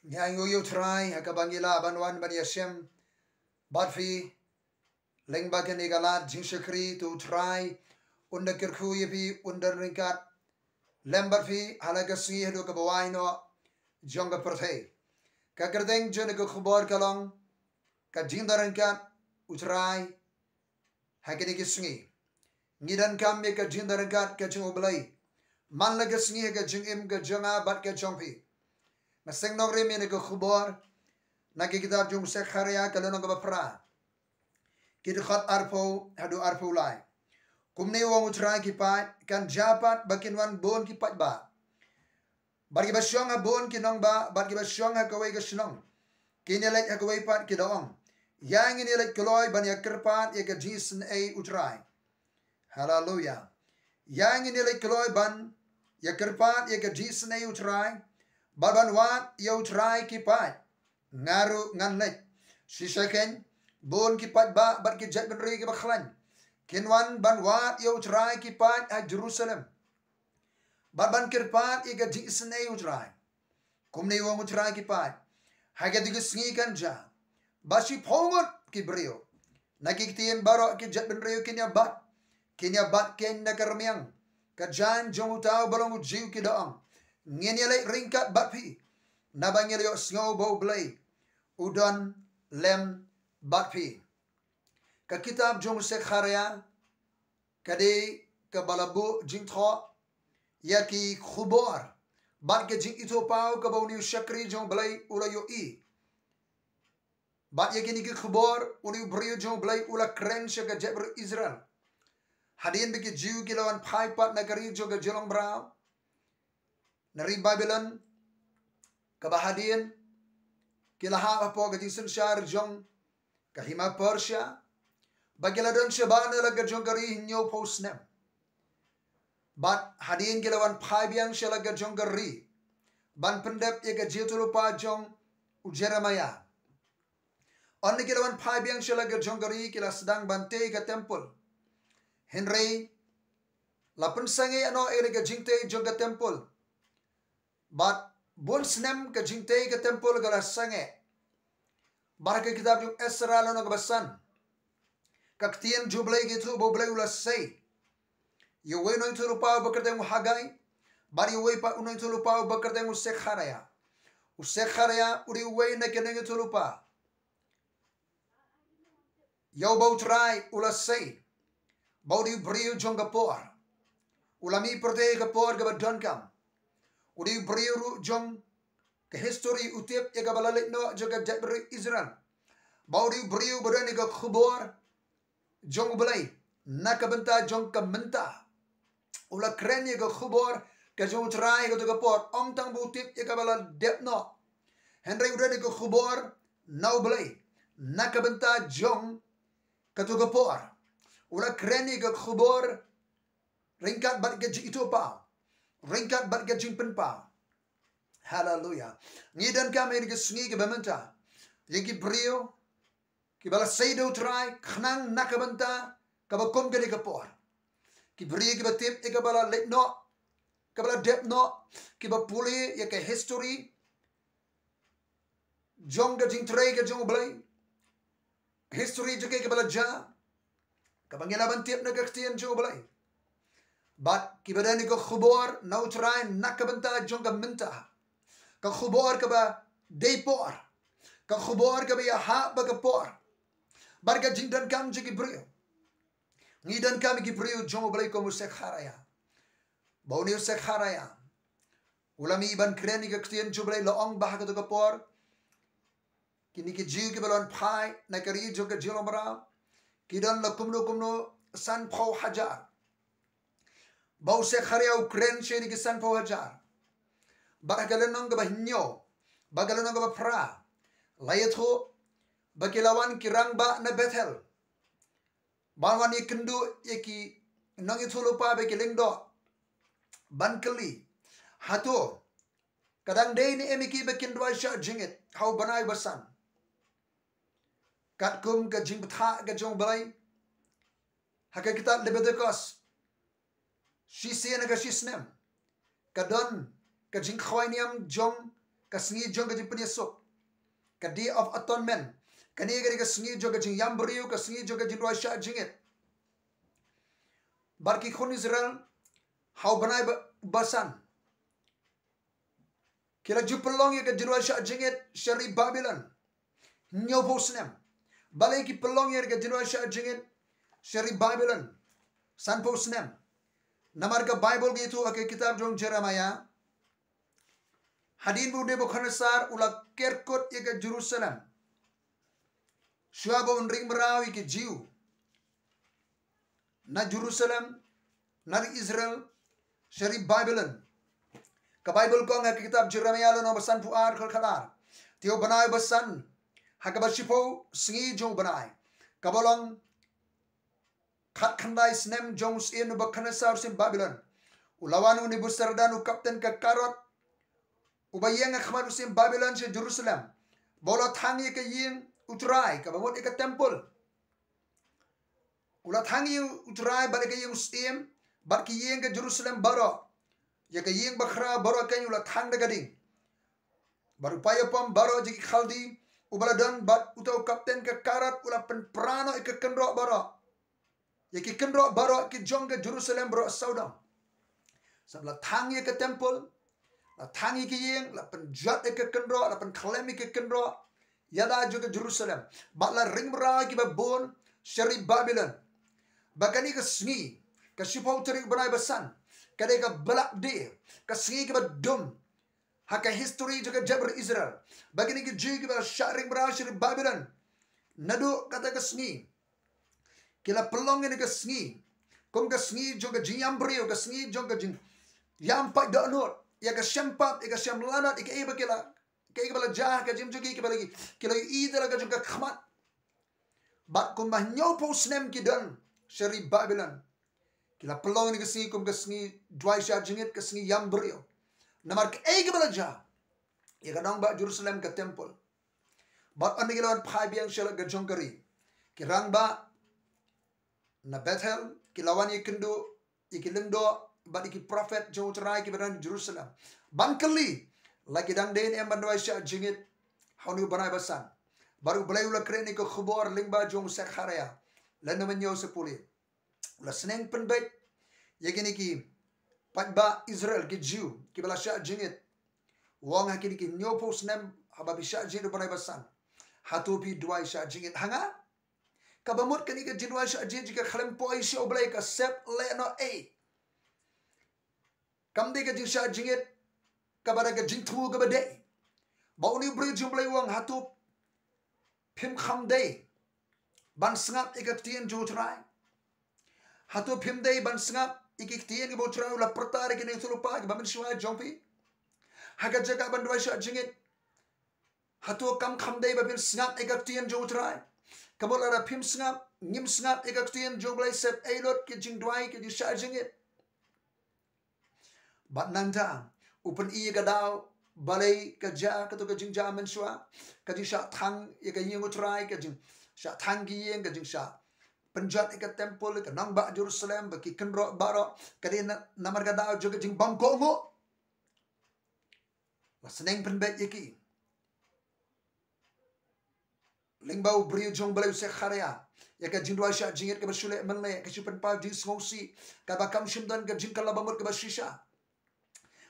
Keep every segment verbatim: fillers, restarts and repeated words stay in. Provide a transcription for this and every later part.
Ngi ainguh ïa u Trai ha kaba ngi lah ban wan ban ïashem bad phi lyngba kane ka lad jingshakri. To u Trai un da kyrkhu ïa phi, un da ryngkat lem bad phi ha la ka sngi haduh kaba wai noh jong ka pyrthei. Ka kyrteng jong ka khubor ka long ka jingdon ryngkat u Trai ha kine ki sngi. Ngi donkam ïa ka jingdon ryngkat ka jong u Blei man la ka sngi ha ka jingim ka jong nga bad ka jong phi. Nga seng nongrim ïa ka khubor na ka kitab jong u Sekharia ka lynnong kaba phra, ki dkhot arphew haduh arphew lai. Kumne u ong u Trai ki paid, kan jia pat ba kin wan bun ki paidbah bad kiba shong ha bun ki nongbah bad kiba shong ha kawei ka shnong. Kin ïaleit ha kawei pat ki da ong, ïa ngin ïaleit kloi ban ïakyrpad ïa ka jingisynei u Trai. Haleluya. Ïa ngin ïaleit kloi ban ïakyrpad ïa ka jingisynei u Trai bad ban wad ïa u Trai ki paid. Nga ruh ngan leit. Shisha kein, bun ki paidbah bad ki jaitbynriew kiba khlaiñ kin wan ban wad ïa u Trai ki paid ha Jerusalem bad ban kyrpad ïa ka jingisynei u Trai. Kumne u ong u Trai ki paid, ha kito ki sngi kan jia ba shiphew ngut ki briew na ki ktien baroh ki jaitbynriew kin ïabat. Kin ïabat kein na ka rmiang ka jaiñ jong uta uba long u Jiw, ki da ong, ngin ïaleit ryngkat bad phi, naba ngi la ïohsngew ba u Blei u don lem bad phi. Ka kitab jong u Sekharia ka dei kaba la buh jingthoh ïa ki khubor bad ka jingithuhpaw kaba une u shakri jong u Blei u la ïohi. Bad ïa kine ki khubor une u briew jong u Blei u la kren sha ka jaitbynriew Israel hadien ba ki Jiw ki la wan phai pat na ka ri jong ka jinglong mraw, na ri Babilon, kaba hadien ki la hap hapoh ka jingsynshar jong ka hima Persia, ba ki la don shabar na la ka jong ka ri hynñiewphew snem. Bad hadien ki la wan phai biang sha la ka jong ka ri ban pyndep ïa ka jingïathuhlypa jong u Jeremiah. Ynda ki la wan phai biang sha la ka jong ka ri ki la sdang ban tei ka templ. Hynrei la pynsangeh noh ïa la ka jingtei jong ka templ. Bad bun snem ka jingtei ka templ ka la sangeh. Bad ha ka kitab jong u Esra lynnong kaba san, ka ktien jong u Blei ka ïathuh ba u Blei u la sei ïa uwei u nongïathuhlypa uba kyrteng u Haggai bad ïa uwei pat u nongïathuhlypa uba kyrteng u Sekharia. U Sekharia u dei uwei na ki nongïathuhlypa ïa uba u Trai u la sei ba u dei u briew jong ka por. U la mih pyrthei ha ka por kaba donkam. U dei u briew ruh jong ka histori, u tip ïa kaba la leit noh jong ka jaitbynriew Israel, ba u dei u briew ba don ïa ka khubor jong u Blei na ka bynta jong ka mynta. U la kren ïa ka khubor ka jong u Trai ha kato ka por, ym tang ba u tip ïa kaba la dep noh, hynrei u don ïa ka khubor na u Blei na ka bynta jong kato ka por. U la kren ïa ka khubor ryngkat bad ka jingithuhpaw, ryngkat bad ka jingpynpaw. Haleluya. Ngi donkam ha kine ki sngi kiba mynta ïa ki briew kiba la sei da u Trai khnang na ka bynta kaba kum kane ka por. Ki briew kiba tip ïa kaba la leit noh, kaba la dep noh, kiba pule ïa ka histori jong ka jingtrei ka jong u Blei, histori jong kaei kaba la jia, kaba ngi lah ban tip na ka ktien jong u Blei. Bad kiba don ïa ka khubor na u Trai na ka bynta jong ka mynta, ka khubor kaba dei por, ka khubor kaba ïahap bad ka por bad ka jingdonkam jong ki briew. Ngi donkam ïa ki briew jong u Blei kum u Sekharia. Ba une u Sekharia u la mih ban kren ïa ka ktien jong u Blei, la ong ba ha kato ka por kine ki Jiw kiba la wan phai na ka ri jong ka jinglong mraw ki don la kumno kumno, sanphew hajar. Ba u Sekharia u kren sha kine ki sanphew hajar. Bad ha ka lynnong kaba hynñiew bad ka lynnong kaba phra, la ïathuh ba ki la wan ki rangbah na Bethel ban wan ïakynduh ïa ki nongïathuhlypa bad ki lyngdoh ban kylli, hato ka dang dei ne em ïa ki ba kin duwai shah jingit ha u bnai ba san, katkum ka jingbthah ka jong u Blei? Ha ka kitab Lebitikos shisien ha ka shisnem ka don ka jingkhawai niam jong ka sngi jong ka jingpynïasuk, ka Day of Atonement. Kane ka dei ka sngi jong ka jingïam briew, ka sngi jong ka jingduwai shah jingit. Bad ki khun Israel ha u bnai ba, ba san ki la ju pynlong ïa ka jingduwai shah jingit sha ri Babilon hynñiewphew snem. Balei ki pynlong ïa ka jingduwai shah jingit sha ri Babilon sanphew snem? Namar ka Baibl ka ïathuh ha ka kitab jong Jeremiah, hadien ba u Nebukhadnessar u la ker kut ïa ka Jerusalem, shuwa ba un ring mraw ïa ki Jiw na Jerusalem, na ri Israel sha ri Babilon. Ka Baibl ka ong ha ka kitab Jeremiah lynnong ba sanphew ar, khat khat ar: Te ha u bnai ba san, ha kaba shiphew sngi jong u bnai, kaba long khatkhyndai snem jong u syiem Nebukhadnessar u syiem Babilon, u la wan u Nebusaradan u kapten ka karod, uba ïeng ha khmat u syiem Babilon sha Jerusalem, ba u la thang ïa ka ïing U Trai, kaba mut ïa ka templ. U la thang ïa U Trai bad ïa ka ïing u syiem bad ki ïing ka Jerusalem baroh. Ïa ka ïing bakhraw baroh kein u la thang da ka ding. Bad u paw ïapom baroh jong ki Khaldi uba la don bad uta u kapten ka karod u la pynpra noh ïa ki kynroh baroh, ïa ki kynroh baroh ki jong ka Jerusalem baroh sawdong. Sa la thang ïa ka templ, la thang ïa ki ïing, la pynjot ïa ki kynroh, la pynkhlem ïa ki kynroh ïa la jong ka Jerusalem, bad la ring mraw ïa kiba bun sha ri Babilon. Ba kane ka sngi, ka shiphew tarik bnai ba san, ka dei ka Black Day, ka sngi kaba dum ha ka history jong ka jaitbynriew Israel. Ba kine ki Jiw kiba la shah ring mraw sha ri Babilon, naduh kata ka sngi ki la pynlong ïa kane ka sngi kum ka sngi jong ka jingïam briew, ka sngi jong ka jingïam paid dohnud, ïa ka shem pap, ïa ka shem lanot, ïa kaei ba ki la, kaei kaba la jia ha ka jingim jong ki, kiba la ki, ki la ïohi da la ka jong ka khmat. Bad kumba hynñiewphew snem ki don sha ri Babilon, ki la pynlong ïa kane ka sngi kum ka sngi duwai shah jingit, ka sngi ïam briew. Namar kaei kaba la jia ïa ka nongbah Jerusalem, ka templ. Bad ynda ki la wan phai biang sha la ka jong ka ri, ki rangbah na Bethel ki la wan ïakynduh ïa ki lyngdoh bad ïa ki prophet jong U Trai kiba don Jerusalem, ban kylli la ki dang dei ne em ban duwai shah jingit ha une u bnai ba san. Bad U Blei u la kren ïa ka khubor lyngba jong u Sekhariah, lynnong ba hynñiew, sa pule. U la sneng pynbeit ïa kine ki paidbah Israel, ki Jiw kiba la shah jingit. U ong ha kine ki hynñiewphew snem haba phi shah jingit u bnai ba san, hato phi duwai shah jingit ha nga? Kaba mut kane ka jingduwai shah jingit ka khlem poi sha U Blei, ka sep lehnohei. Kam dei ka jingshah jingit kaba da ka jingthmu kaba dei. Ba une u briew jong U Blei u ong, hato phim kham dei ban sngap ïa ka ktien jong U Trai? Hato phim dei ban sngap ïa ki ktien kiba U Trai u la pyrta da kine ki thohlypa kiba mynshuwa jong phi ha ka jaka ban duwai shah jingit? Hato kam kham dei ba phin sngap ïa ka ktien jong U Trai? Ka mut lada phim sngap, ngim sngap ïa ka ktien jong U Blei, sep ei lut ka jingduwai, ka jingshah jingit. Bad nangta u pyni ïa ka daw balei ka jia kato ka jingjia mynshuwa, ka jingshah thang ïa ka ïing U Trai, ka jingshah thang ki ïing, ka jingshah pynjot ïa ka templ, ïa ka nongbah Jerusalem, bad ki kynroh baroh, ka dei na, namar ka daw jong ka jingbymkohnguh. La sneng pynbeit ïa ki lyngba u briew jong U Blei u Sekhariah ïa ka jingduwai shah jingit kaba shu leh mynleh, ka shu pynpaw jingsngewsih, kaba kam shym don ka jingkylla ba mut kaba shisha.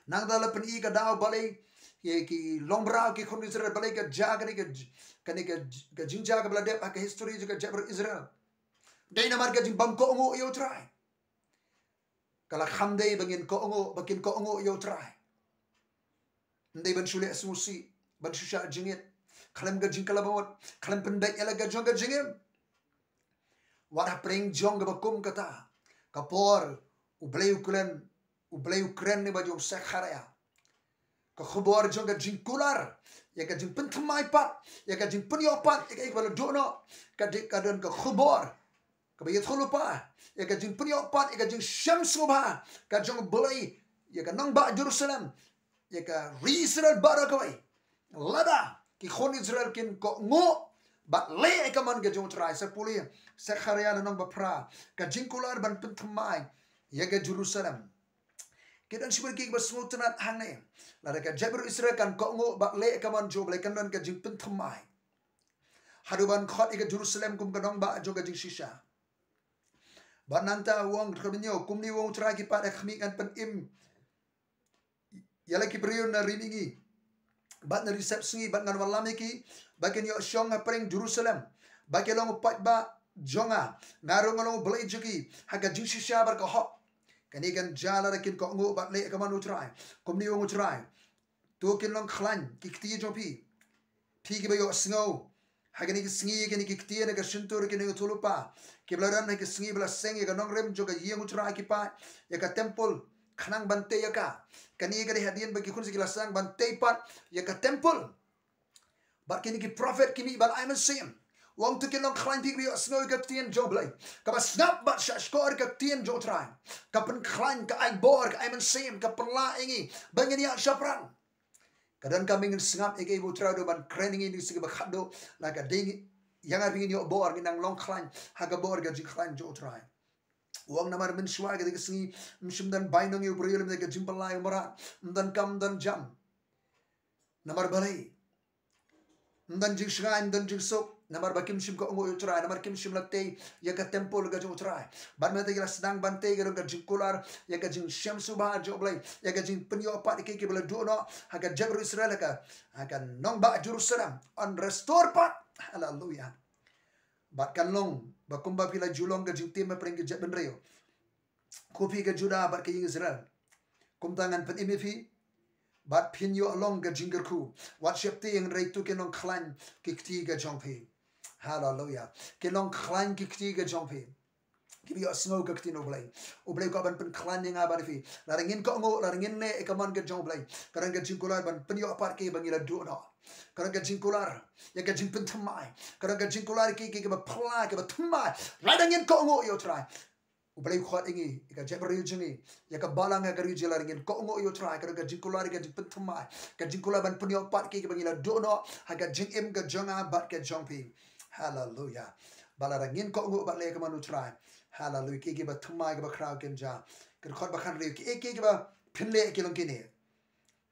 Nangta la pyni ka daw balei ïa ki longmraw, ki khun Israel, balei ka jia kane ka j-, kane ka j-, ka jingjia kaba la dep ha ka history jong ka jaitbynriew Israel. Dei namar ka jingbymkohnguh ïa U Trai. Ka la kham dei ba ngin kohnguh, ba kin kohnguh ïa U Trai. Ym dei ban shu leh sngewsih, ban shu shah jingit khlem ka jingkylla ba mut, khlem pynbeit ïa la ka jong ka jingim. Wat hapdeng jong kaba kum kata ka por, U Blei u kren, U Blei u kren lyngba jong u Sekhariah ka khubor jong ka jingkular ïa ka jingpynthymmai pat, ïa ka jingpynïoh pat ïa kaei kaba la duh noh. Ka dei, ka don ka khubor kaba ïathuhlypa ïa ka jingpynïoh pat, ïa ka jingshem sngewbha ka jong U Blei ïa ka nongbah Jerusalem, ïa ka ri Israel baroh kawei. Lada ki khun Israel kin kohnguh bad leh ïa ka mon ka jong U Trai, sa pule Sekhariah lynnong ba phra, ka jingkular ban pynthymmai ïa ka Jerusalem. Ki don shibun ki ba sngewtynnad hangne. Lada ka jaitbynriew Israel kan kohnguh bad leh ïa ka mon jong U Blei, kan don ka jingpynthymmai. Haduh ban khot ïa ka Jerusalem kum ka nongbah jong ka jingshisha. Bad nangta u ong, dkhot hynñiew, kumne u ong U Trai ki paid ha khmih, ngan pynim ïa la ki briew na ri mihngi bad na ri sepsngi, bad ngan wallam ïa ki ba kin ïoh shong hapdeng Jerusalem, ba kin long u paidbah jong nga. Nga ruh ngan long U Blei jong ki ha ka jingshisha bad ka hok. Kane kan jia lada kin kohnguh bad leh ïa ka mon U Trai. Kumne u ong U Trai, to kin long khlaiñ ki kti jong phi, phi kiba ïohsngew ha kine ki sngi ïa kine ki ktien na ka shyntur ki nongïathuhlypa, kiba la don ha ki sngi ba la seng ïa ka nongrim jong ka ïing U Trai ki paid, ïa ka templ, khnang ban tei ïa ka. Kane ka dei hadien ba ki khun ki la sdang ban tei pat ïa ka templ. Bad kine ki prophet ki mih ban ai mynsiem. U ong, to kin long khlaiñ phi kiba ïohsngew ïa ka ktien jong U Blei, kaba sngap bad shahshkor ïa ka ktien jong U Trai. Ka pynkhlaiñ, ka ai bor, ka ai mynsiem, ka pynlah ïa ngi ba ngin ïaid shaphrang. Ka donkam ba ngin sngap ïa kaei ba U Trai u don ban kren ïa ngi ha ki sngi kiba khatduh. La ka dei ïa nga ba ngin ïoh bor, ngin nang long khlaiñ ha ka bor ka jingkhlaiñ jong U Trai. U ong, namar mynshuwa ha kine ki sngi ym shym don bainong ïa u briew lymne ka jingpynlait ïa u mrad, ym don kam, ym don jam. Namar balei? Ym don jingshngaiñ, ym don jingsuk, namar ba kim shym kohnguh ïa U Trai, namar kim shym la tei ïa ka templ ka jong U Trai. Bad mynta ki la sdang ban tei, ka don ka jingkular ïa ka jingshem sngewbha jong U Blei, ïa ka jingpynïoh pat ïa kiei kiba la duh noh ha ka jaitbynriew Israel, ha ka, ha ka nongbah Jerusalem, yn restore pat. Haleluya. Bad kan long ba kumba phi la ju long ka jingtim hapdeng ki jaitbynriew, ko phi ka Judah bad ka ïing Israel, kumta ngan pynim ïa phi bad phin ïoh long ka jingkyrkhu. Wat sheptieng, hynrei to kin long khlaiñ ki kti ka jong phi. Haleluya. Kin long khlaiñ ki kti ka jong phi, kiba ïohsngew ïa ka ktien U Blei. U Blei u kwah ban pynkhlaiñ ïa nga bad ïa phi. Lada ngin kohnguh, lada ngin leh ïa ka mon ka jong U Blei, ka don ka jingkular ban pynïoh pat kiei ba ngi la duh noh. Ka don ka jingkular ïa ka jingpynthymmai. Ka don ka jingkular ïa kiei kiei kiba phylla, kiba thymmai. Lada ngin kohnguh ïa U Trai, U Blei u khot ïa ngi, ïa ka jaitbynriew jong ngi, ïa ka balang, ïa ka ri jong ngi, lada ngin kohnguh ïa U Trai, ka don ka jingkular ïa ka jingpynthymmai, ka jingkular ban pynïoh pat kiei kiba ngi la duh noh ha ka jingim ka jong nga bad ka jong phi. Haleluya. Bad lada ngin kohnguh bad leh ïa ka mon U Trai, haleluya, kiei kiba thymmai, kiba khraw kin jia. Ka dkhot ba khathynriew, kiei kiei kiba phin leh ki long kine.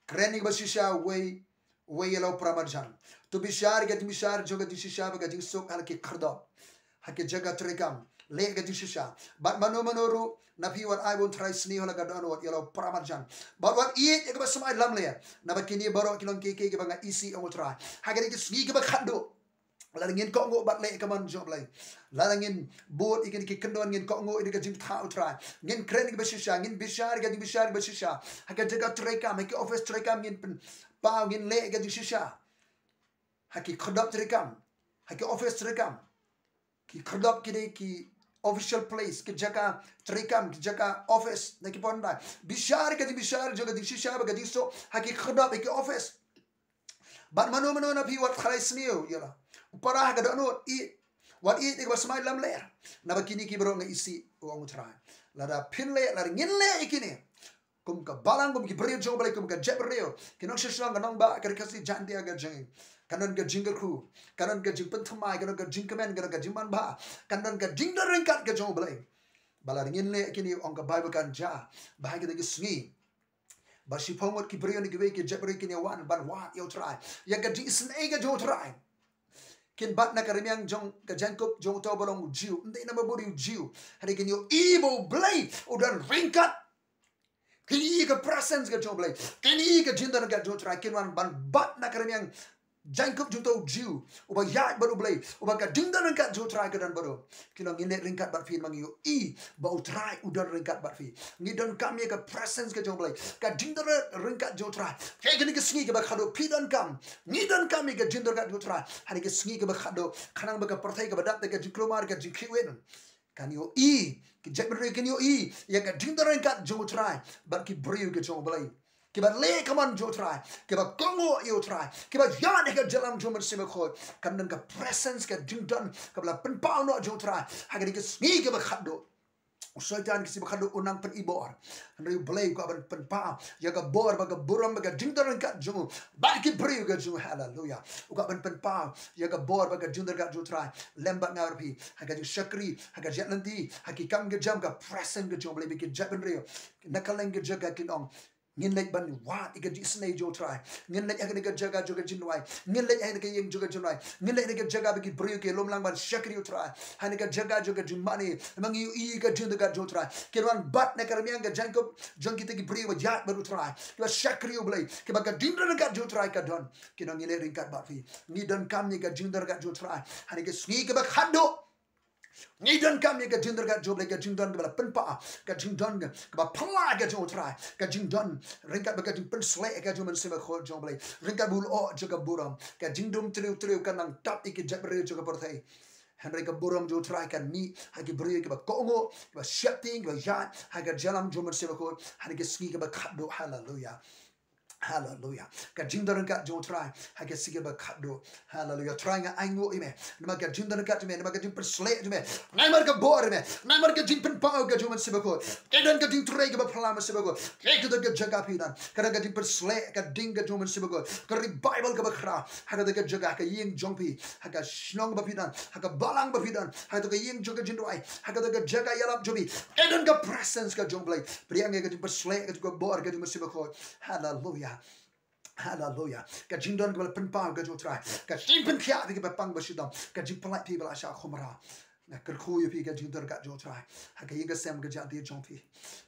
Kren ïa kaba shisha, uwei, uwei ïa la u paramarjan. To bishar ïa ka jingbishar jong ka jingshisha bad ka jingsuk ha la ki khyrdop, ha ki jaka treikam. Leh ïa ka jingshisha. Bad mano mano ruh na phi, wat ai ba un tharai sniew ha la ka dohnud ïa la u paramarjan. Bad wat ïeit ïa kaba smai lamler. Naba kine baroh ki long kiei kiei kiba nga isih, ong U Trai, ha kine ki sngi kiba khatduh. Lada ngin kohnguh bad leh ïa ka mon jong U Blei, lada ngin bud ïa kine ki kyndon, ngin kohnguh ïa ka jingthoh U Trai, ngin kren ïa kaba shisha, ngin bishar ïa ka jingbishar kaba shisha ha ka jaka treikam, ha ki office treikam ngin pynpaw, ngin leh ïa ka jingshisha. Ha ki khyrdop treikam, ha ki office treikam. Ki khyrdop ki dei ki official place, ki jaka treikam, ki jaka office, na ki pynban. Bishar ïa ka jingbishar jong ka jingshisha bad ka jingsuk ha ki khyrdop, ha ki office. Bad mano mano na phi, wat tharai sniew ïa la u para ha ka dohnud, ïeit, wat ïeit ïa kaba smai lamler. Naba kine ki baroh nga isih, ong U Trai. Lada phin leh, lada ngin leh ïa kine, kum ka balang, kum ki briew jong U Blei, kum ka jaitbynriew, ki nongshong shnong, ka nongbah, ka ri Khasi Jaiñtia ka jong ngi, kan don ka jingkyrkhu, kan don ka jingpynthymmai, kan don ka jingkmen, kan don ka jingmanbha, kan don ka jingdon ryngkat ka jong U Blei. Bad lada ngin leh ïa kine, ong ka Baibl, kan jia ba ha kine ki sngi ba shiphew ngut ki briew na kiwei ki jaitbynriew kin ïa wan ban wad ïa U Trai ïa ka jingisynei ka jong U Trai. Kin bat na ka rmiang jong ka jaiñkup jong uto uba long u Jiw, ym dei namar ba u dei u Jiw, hynrei kin ïohi ba U Blei u don ryngkat. Kin ïohi ka presence ka jong U Blei, kin ïohi ka jingdon ryngkat jong U Trai, kin wan ban bat na ka rmiang jaiñkup jong uto u Jiw uba ïaid bad U Blei, uba ka jingdon ryngkat jong U Trai ka don bad u. Ki long, ngin leh ryngkat bad phi namar ngi ïohi ba U Trai u don ryngkat bad phi. Ngi donkam ïa ka presence ka jong U Blei, ka jingdon ryngkat jong U Trai. Ha kine ki sngi kiba khadduh phi donkam, ngi donkam ïa ka jingdon ryngkat jong U Trai ha kine ki sngi kiba khadduh, khnang ba ka pyrthei kaba dap da ka jingkulmar, ka jingkhih win, kan ïohi, ki jaitbynriew kin ïohi ïa ka jingdon ryngkat jong U Trai bad ki briew ki jong U Blei, kiba leh ka mon jong U Trai, kiba kohnguh ïa U Trai, kiba ïaid ha ka jingïalam jong U Mynsiem Bakhuid. Kan don ka presence, ka jingdon kaba la pynpaw noh jong U Trai ha kine ki sngi kiba khadduh. U Soitan ki sibakhat u nang pynibor. Hynrei U Blei u kwah ban pynpaw ïa ka bor bad ka burom bad ka jingdon ryngkat jong u bad ki briew ka jong u. Haleluya. U kwah ban pynpaw ïa ka bor bad ka jingdon ryngkat jong U Trai lem bad nga bad phi ha ka jingshakri, ha ka jingïaid lynti, ha ki kam ka jam, ka presence ka jong U Blei. Bad ki jaitbynriew na kylleng ka jaka kin ong, ngin leit ban wad ïa ka jingisynei jong U Trai. Ngin leit ha kane ka jaka jong ka jingduwai. Ngin leit ha kane ka ïing jong ka jingduwai. Ngin leit ha kane ka jaka ba ki briew ki lum lang ban shakri ïa U Trai. Ha kane ka jaka jong ka jingmane, namar ngi ïohi ka jingdon ryngkat jong U Trai. Ki wan bat na ka rmiang ka jaiñkup jong kita ki briew ba ïaid bad U Trai, kiba shakri ïa U Blei, kiba ka jingdon ryngkat jong U Trai ka don. Ki ong, ngin leit ryngkat bad phi. Ngi donkam ïa ka jingdon ryngkat jong U Trai ha kane ka sngi kaba khatduh. Ngi donkam ïa ka jingdon ryngkat jong U Blei, ka jingdon kaba la pynpaw, ka jingdon kaba phylla ka jong U Trai, ka jingdon ryngkat bad ka jingpynshlur ka jong U Mynsiem Bakhuid jong U Blei, ryngkat bad u lyoh jong ka burom. Ka jingdum tyrwa tyrwa kan nang tap ïa ki jaitbynriew jong ka pyrthei. Hynrei ka burom jong U Trai kan mih ha ki briew kiba kohnguh, kiba sheptieng, kiba ïaid ha ka jingïalam jong U Mynsiem Bakhuid ha kane ka sngi kaba khatduh. Haleluya. Haleluya. Ka jingdon ryngkat jong U Trai ha ka sngi kaba khatduh. Haleluya. Trai, nga ainguh ïa me namar ka jingdon ryngkat jong me, namar ka jingpynshlur jong me, namar ka bor jong me, namar ka jingpynpaw ka jong U Mynsiem Bakhuid. Ka don ka jingtrei kaba phylla, U Mynsiem Bakhuid. Ka don ka jaka phi don, ka don ka jingpynshlur, ka ding ka jong U Mynsiem Bakhuid, ka revival kaba khraw ha kata ka jaka, ka ïing jong phi, ha ka shnong ba phi don, ha ka balang ba phi don, ha kata ka ïing jong ka jingduwai, ha kata ka jaka ïalap jong phi. Ka don ka presence ka jong U Blei. Pdiang ïa ka jingpynshlur ka jong ka bor ka jong U Mynsiem Bakhuid. Haleluya. Haleluya. Ka jingdon kaba la pynpaw ka jong U Trai, ka jingpynkhiah phi kiba pang ba shitom, ka jingpynlait phi ba la shah khumra. Nga kyrkhu ïa phi ka jingdon ryngkat jong U Trai ha ka ïing ka sem, ka jaka jong phi.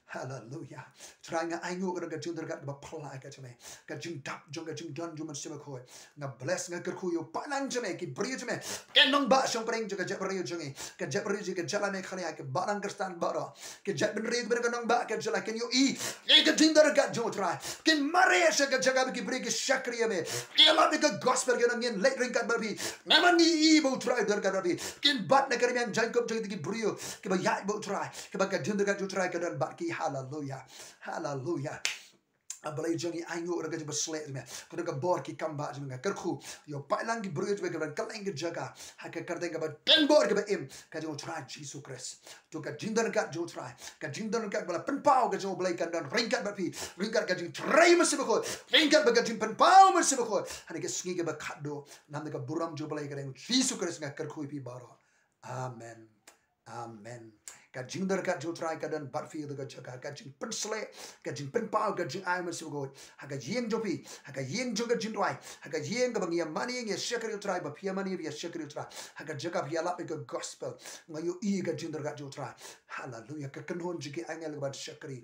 Haleluya. Trai, nga ainguh ka don ka jingdon ryngkat kaba phylla ka jong me, ka jingdap jong ka jingdon jong U Mynsiem Bakhuid. Nga bless, nga kyrkhu ïa u paidlang jong me, ki briew jong me, ki nongbah shongpdeng jong ka jaitbynriew jong ngi, ka jaitbynriew jong ngi, ka jylla Meghalaya, ki balang Khristan baroh, ki jaitbynriew kiba don ka nongbah ka jylla, kin ïohi ïa ka jingdon ryngkat jong U Trai. Kin mareh sha ka jaka ba ki briew ki shakri ïa me, ki ïalap ïa ka gospel, ki ong, ngin leit ryngkat bad phi. Namar ngi ïohi ba U Trai u don ryngkat bad phi. Kin bat na ka rmiang jaiñkup jong kita ki briew kiba ïaid bad U Trai, kiba ka jingdon ryngkat jong U Trai ka don bad ki. Haleluya. Haleluya. A Blei jong ngi, ainguh ïa ka jingpynshlur jong me, ka don ka bor ki kam ba jong me. Nga kyrkhu ïa u paidlang, ki briew jong me kiba don kylleng ki jaka ha ka kyrteng kaba don bor kaba im, ka jong U Trai Jisu Khrist. To ka jingdon ryngkat jong U Trai, ka jingdon ryngkat ba la pynpaw ka jong U Blei kan don ryngkat bad phi, ryngkat ka jingtrei U Mynsiem Bakhuid, ryngkat bad ka jingpynpaw U Mynsiem Bakhuid ha kane ka sngi kaba khatduh. Namar ka burom jong U Blei, ka dei jong Jisu Khrist, nga kyrkhu ïa phi baroh. Amen. Amen. Ka jingdon ryngkat jong U Trai ka don bad phi ha kata ka jaka, ka jingpynshlur, ka jingpynpaw, ka jingai U Mynsiem Bakhuid ha ka ïing jong phi, ha ka ïing jong ka jingduwai, ha ka ïing kaba ngi ïa mane, ngi ïa shakri ïa U Trai, ba phi ïa mane, phi ïa shakri ïa U Trai, ha ka jaka phi ïalap ïa ka gospel. Nga ïohi ka jingdon ryngkat jong U Trai. Haleluya. Ka kynhun jong ki angel kaban shakri,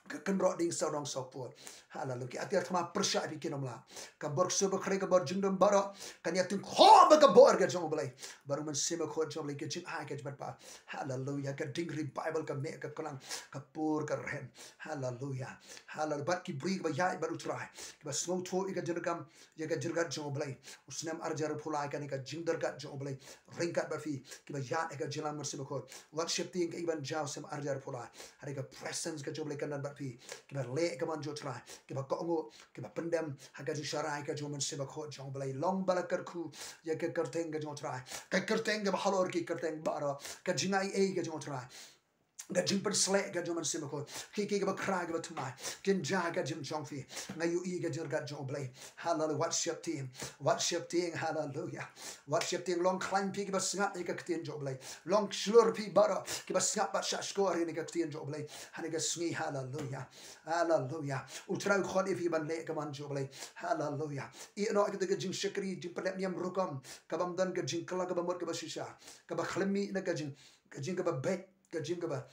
ka kynroh ding sawdong sawpud. Haleluya. Ki atiar thma pyrshah ïa phi, kin ym lah. Ka bor ksuid bor khrei, ka bor jingdum baroh, kan ïa tyngkhuh bad ka bor ka jong U Blei, bad U Mynsiem Bakhuid jong U Blei, ka jingai ka jingpynpaw. Haleluya. Ka ding revival ka mih, ka klang, ka pur ka rhem. Haleluya. Haleluya. Bad ki briew kiba ïaid bad U Trai, kiba sngewthuh ïa ka jingdonkam, ïa ka jingryngkat jong U Blei. U snem ar hajar arphew lai, kane ka jingdon ryngkat jong U Blei ryngkat bad phi, kiba ïaid ha ka jingïalam U Mynsiem Bakhuid. Wat sheptieng, ka Iban Jaw, snem ar hajar arphew lai. Hynrei ka presence ka jong U Blei kan don bad phi, kiba leh ka mon jong U Trai, kiba kohnguh, kiba pyndem ha ka jingsharai ka jong U Mynsiem Bakhuid jong U Blei. Long ba la kyrkhu ïa ka kyrteng ka jong U Trai, ka kyrteng kaba halor ki kyrteng baroh, ka jingaiei ka jong U Trai, ka jingpynshlur ka jong U Mynsiem Bakhuid. Ki, ki, kiba khraw, kiba thymmai, kin jia ha ka jingim jong phi. Nga ïohi ka jingryngkat jong U Blei. Haleluya. Wat sheptieng, wat sheptieng. Haleluya. Wat sheptieng. Long khlaiñ phi kiba sngap ïa ka ktien jong U Blei. Long shlur phi baroh kiba sngap bad shahshkor ïa ka ktien jong U Blei ha kane ka sngi. Haleluya. Haleluya. U Trai u khot ïa phi ban leh ka mon jong U Blei. Haleluya. Ïehnoh ïa kata ka jingshakri, jingpyndep niam rukom kabym don, ka jingkylla kaba mut kaba shisha, kaba khlem mih na ka jing, ka jing kaba beit, ka jing kaba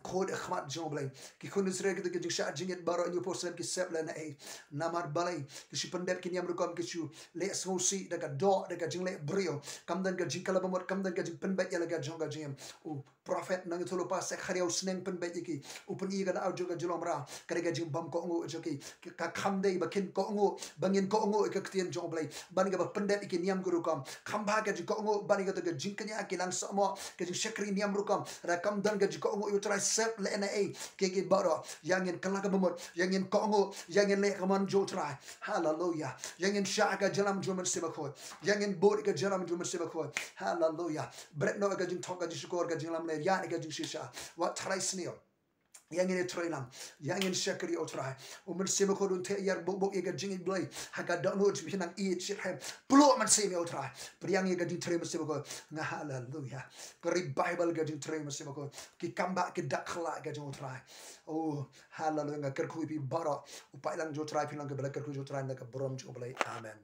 khuid ha khmat jong U Blei. Ki khun Israel, kita ki jingshah jingit baroh hynñiewphew snem ki sep lehnohei. Namar balei? Ki shu pyndep ki niam rukom, ki shu leh sngewsih da ka doh, da ka jingleh briew. Kam don ka jingkylla ba mut, kam don ka jingpynbeit ïa la ka jong ka jingim. U prophet nongïathuhlypa Sekhariah u sneng pynbeit ïa ki. U pyni ïa ka daw jong ka jinglong mraw, ka dei ka jingbym kohnguh jong ki. Ka, ka kham dei ba kin kohnguh, ba ngin kohnguh ïa ka ktien jong U Blei ban kaba pyndep ïa ki niam ki rukom. Kham bha ka jingkohnguh ban ïa kata ka jingkñia, ki lang sahmoh, ka jingshakri niam rukom. Lada kam don ka jingkohnguh ïa U Trai, sep lehnohei. Ki, ki baroh, ïa ngin kylla kaba mut, ïa ngin kohnguh, ïa ngin leh ka mon jong U Trai. Haleluya. Ïa ngin shah ka jingïalam jong U Mynsiem Bakhuid, ïa ngin bud ka jingïalam jong U Mynsiem Bakhuid. Haleluya. Bret noh ka jingthok, ka jingshukor, ka jingïalam ïa ka jingshisha. Wat Trai sniew ïa ngi, Trai lang ïa ngi, shakri, oh Trai. U Mynsiem Bakhuid un theh ïar buk buk ïa ka jingïeit Blei ha ka dohnud, pynang ïeit shitrhem. Pluh Mynsiem, oh Trai. Pdiang ïa ka jingtrei Mynsiem Bakhuid. Nga haleluya. Ka revival ka jingtrei Mynsiem Bakhuid. Ki kam ba ki dak khlak ka jing, oh Trai. Oh, haleluya. Nga kyrkhu ïa phi baroh. U paidlang jong Trai, phi long ka ba la kyrkhu jong Trai na ka burom jong U Blei. Amen.